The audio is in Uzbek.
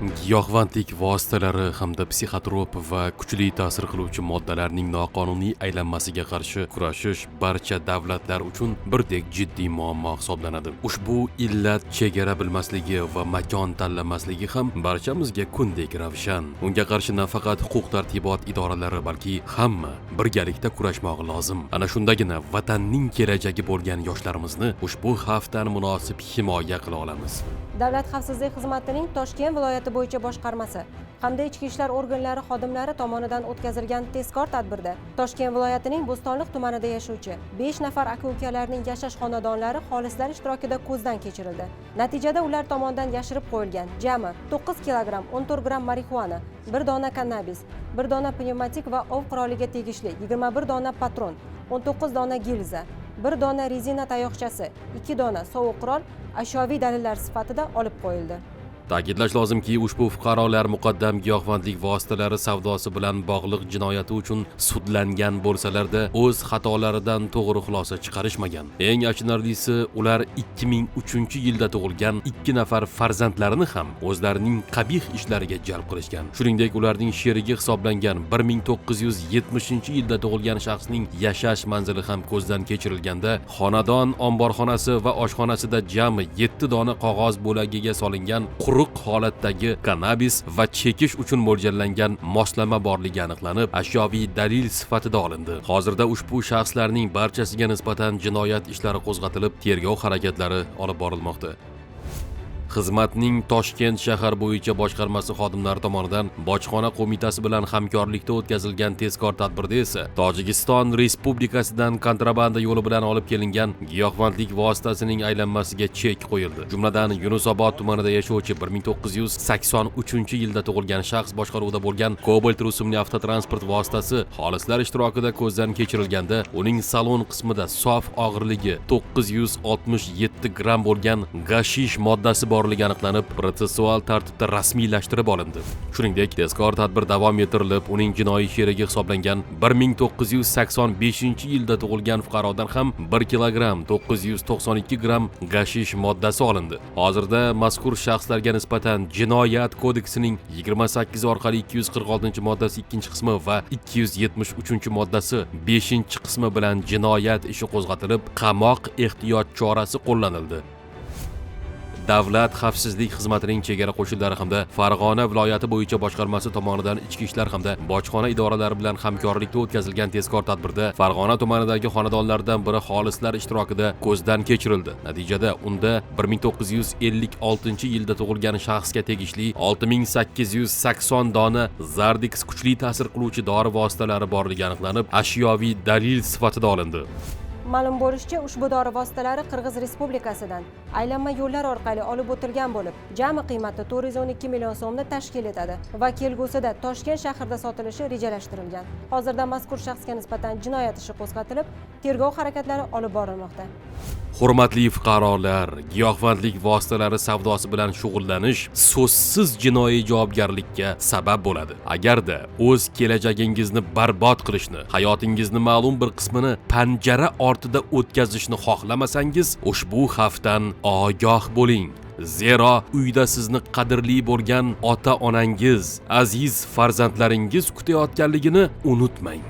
Giyohvandlik vositalari hamda psixotrop va kuchli ta'sir qiluvchi moddalarning noqonuniy aylanmasiga qarshi kurashish barcha davlatlar uchun birdek jiddiy muammo hisoblanadi. Ushbu illat chegara bilmasligi va makon tanlamasligi ham barchamizga kundek ravshan. Unga qarshi nafaqat huquq-tartibot idoralari, balki hamma birgalikda kurashmog'i lozim. Ana shundagina vatanning kelajagi bo'lgan yoshlarimizni ushbu xavfdan munosib himoya qila olamiz. Davlat xavfsizlik xizmatining Toshkent viloyati bo'yicha boshqarmasi hamda ichki ishlar organlari xodimlari tomonidan o'tkazilgan tezkor tadbirda Toshkent viloyatining Bo'stonliq tumanida yashovchi 5 nafar aka-ukalarning yashash xonadonlari xolislar ishtirokida ko'zdan kechirildi. Natijada ular tomonidan yashirib qo'yilgan jami 9 kilogramm 14 gramm marixuana, 1 dona kannabis, 1 dona pnevmatik va ov quroliga tegishli 21 dona patron, 19 dona gilza, 1 dona rezina tayoqchasi, 2 dona sovuq qurol ashyoviy dalillar sifatida olib qo'yildi. Ta'kidlash lozimki, ushbu fuqarolar muqaddam giyohvandlik vositalari savdosi bilan bog'liq jinoyati uchun sudlangan bo'lsalarda, o'z xatolaridan to'g'ri xulosa chiqarishmagan. Eng achinarlisi, ular 2003-yilda tug'ilgan 2 nafar farzandlarini ham o'zlarining qabih ishlariga jalb qilishgan. Shuningdek, ularning sherigi hisoblangan 1970-yilda tug'ilgan shaxsning yashash manzili ham ko'zdan kechirilganda, xonadon omborxonasi va oshxonasida jami 7 dona qog'oz bo'lagiga solingan quruq holatdagi kannabis va chekish uchun mo'ljallangan moslama borligi aniqlanib, ashyoviy dalil sifatida olindi. Hozirda ushbu shaxslarning barchasiga nisbatan jinoyat ishlari qo'zg'atilib, tergov harakatlari olib borilmoqda. Xizmatning Toshkent shahar bo'yicha boshqarmasi xodimlari tomonidan Bojxona qo'mitasi bilan hamkorlikda o'tkazilgan tezkor tadbirda esa Tojikiston Respublikasidan kontrabanda yo'li bilan olib kelingan giyohvandlik vositasining aylanmasiga chek qo'yildi. Jumladan, Yunusobod tumanida yashovchi 1983-yilda tug'ilgan shaxs boshqaruvida bo'lgan Cobalt rusumli avtotransport vositasi xolislar ishtirokida ko'zdan kechirilganda, uning salon qismida sof og'irligi 967 gramm bo'lgan gashish moddasi borligi aniqlanib, protsessual tartibda rasmiylashtirib olindi. Shuningdek, tezkor tadbir davom ettirilib, uning jinoiy sherigi hisoblangan 1985-yilda tug'ilgan fuqarodan ham 1 kilogramm 992 gramm gashish moddasi olindi. Hozirda mazkur shaxslarga nisbatan Jinoyat kodeksining 28 orqali 246-moddasi 2-qismi va 273-moddasi 5-qismi bilan jinoyat ishi qo'zg'atilib, qamoq ehtiyot chorasi qo'llanildi. Davlat xavfsizlik xizmatining chegara qo'shinlari hamda Farg'ona viloyati bo'yicha boshqarmasi tomonidan ichki ishlar hamda bojxona idoralari bilan hamkorlikda o'tkazilgan tezkor tadbirda Farg'ona tumanidagi xonadonlardan biri xolislar ishtirokida ko'zdan kechirildi. Natijada unda 1956-yilda tug'ilgan shaxsga tegishli 6880 dona Zardix kuchli ta'sir qiluvchi dori vositalari borligi aniqlanib, ashyoviy dalil sifatida olindi. Ma'lum bo'lishicha, ushbu dori vositalari Qirg'iz Respublikasidan aylanma yo'llar orqali olib o'tilgan bo'lib, jami qiymati 412 million so'mni tashkil etadi va kelgusida Toshkent shahrida sotilishi rejalashtirilgan. Hozirda mazkur shaxsga nisbatan jinoyat ishi qo'zg'atilib, tergov harakatlari olib borilmoqda. Hurmatli fuqarolar, giyohvandlik vositalari savdosi bilan shug'ullanish so'zsiz jinoiy javobgarlikka sabab bo'ladi. Agarda o'z kelajagingizni barbod qilishni, hayotingizni ma'lum bir qismini panjara ortida o'tkazishni xohlamasangiz, ushbu xavfdan ogoh bo'ling. Zero uyda sizni qadrli bo'lgan ota-onangiz, aziz farzandlaringiz kutayotganligini unutmang.